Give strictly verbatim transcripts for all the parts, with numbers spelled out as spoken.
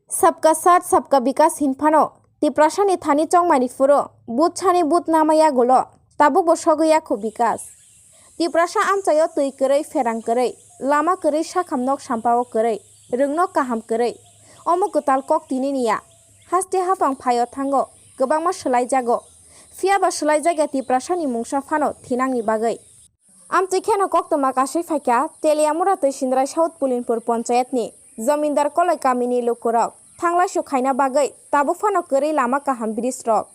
Sabka Saath Sabka Vikas hinphano Tiprasani thani chongmani phuru butsani but nama yagulo tabukbo sogwi yakhu Vikas. Tiprasa amchaio twi kwrwi, pherang kwrwi, lama kwrwi, sakham nok sampao kwrwi, rwngno kaham kwrwi. Omo kwtal kok tinini ya. Haste hapang phaio thango, kwbangma swlaijago. Phiyaba swlaijakya Tiprasani mungsa phano thinangni bagwi. Amtwi kheno koktwma kasui phaikha Teliamura twi Sindrai South Pulinpur Ponchayatni Jomindar Koloi kamini lukurok thanglaisu khaina bagwi tabuk phano kwrwi lama kaham bridge rok.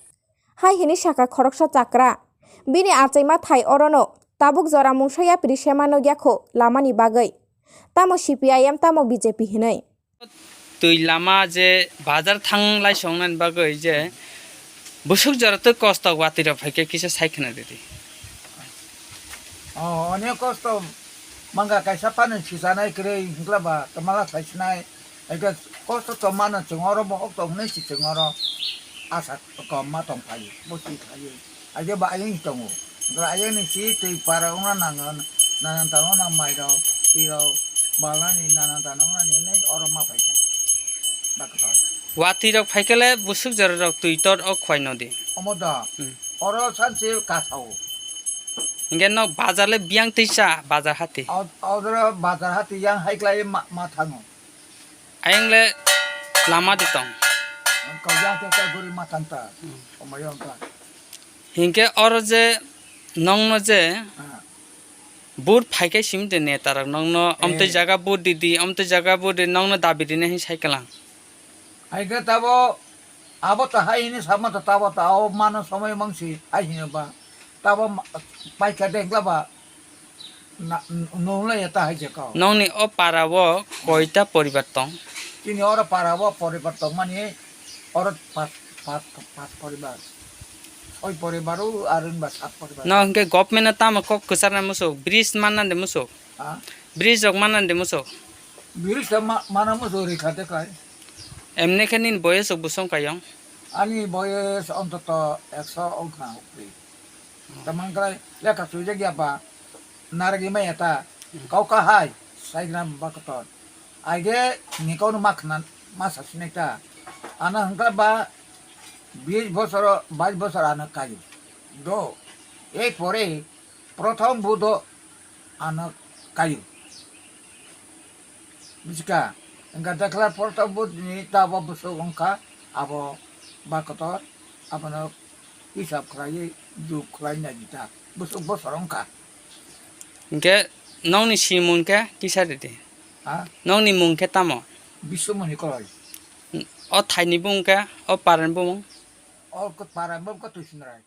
Hai hwnwi sakha khoroksa chakra, bini achaima thai orono tabuk jora mungsa yapri sema nukya kho lamani bagwi. Tamo C P I M, tamo B J P hwnwi. Twi lama je bazar thang lai songnani bagwi je busuk jora twi kosto watwi rok phaikhe kisa sai khna rwdi. Oh, onek kosto mangga kaisa pani sijanai kwrwi hwnkla ba twmala sai sinai. Eke kosto tongmano chwng oro bo ok tong hwnwi si chwng oro asa kom ma tong phaio, bo si phaio. Aje ba ayang tongo. Gra ayang ni si twi para ongna nango, nanan tano nang mai rok, twi rok, balani nanan tano ongna ni nai oro ma phaikha. Bakto. Watwi rok phaikele busuk jora rok twi tor ok khwai nodi. Omo da. Hmm. Oro sanse kasao. Hingke no bazar le biyang twi cha, bazar hati. Od-, odro bazar hati yang hai klai ma, ma thango. Ayang le lama di tong. Kau yang te ta guri ma tang ta. Hmm. Omo yang ta. Hingke oro je nongno je Ah. Vote phaikhe simi de neta rok nongno amtwi Eh. jaga vote di di, amtwi jaga vote di, nongno dabi rina hin sai kalang. Hai khe tabo abo ta hai hini sama ta tabo ta o mano somoi mangsi hai hini ba. Tabo ma-, paikha dengla ba. Na, nungla ya ta hai je kau. Nongni o para o koita poribar tong? Chini oro para o poribar tong mani oro pas, pas, pas poribar. Soi poribar o ar wngba sat poribar. No hwnkhe government no tamo kok kwcharnai musuk, bridge manna de musuk? Ha? Bridge rok manna de musuk? Bridge ta ma-, mana musuk rikha de kai. Emne khe nini boyes rok bwswng kayong? Ani boyes ontoto ekso wngkha hukri. Tamang khlai lekha swijak ya ba narwgwi maya ta kau kahai saigra ba kotor. Aide ni kau no ma khna ma sa sinai ta. Ano hwnkha ba bis bosor, bais bosor ano kayu. Do. Ei pore prothom budo ano kayu. Buchika, hwnkha dakla prothom budo ni tabo bwswk wngkha abo ba kotor, abono hisab khlaiwi jub khlai nai di ta. Bwswk bosor wngkha. Hwnkhe nokni simung khe kisa ridi? Ha? Nokni mung khe tamo? Biswamoni Koloi. O thaini bumung khe, o parani bumung? O ko-, parani bumung khe Tuisinrai.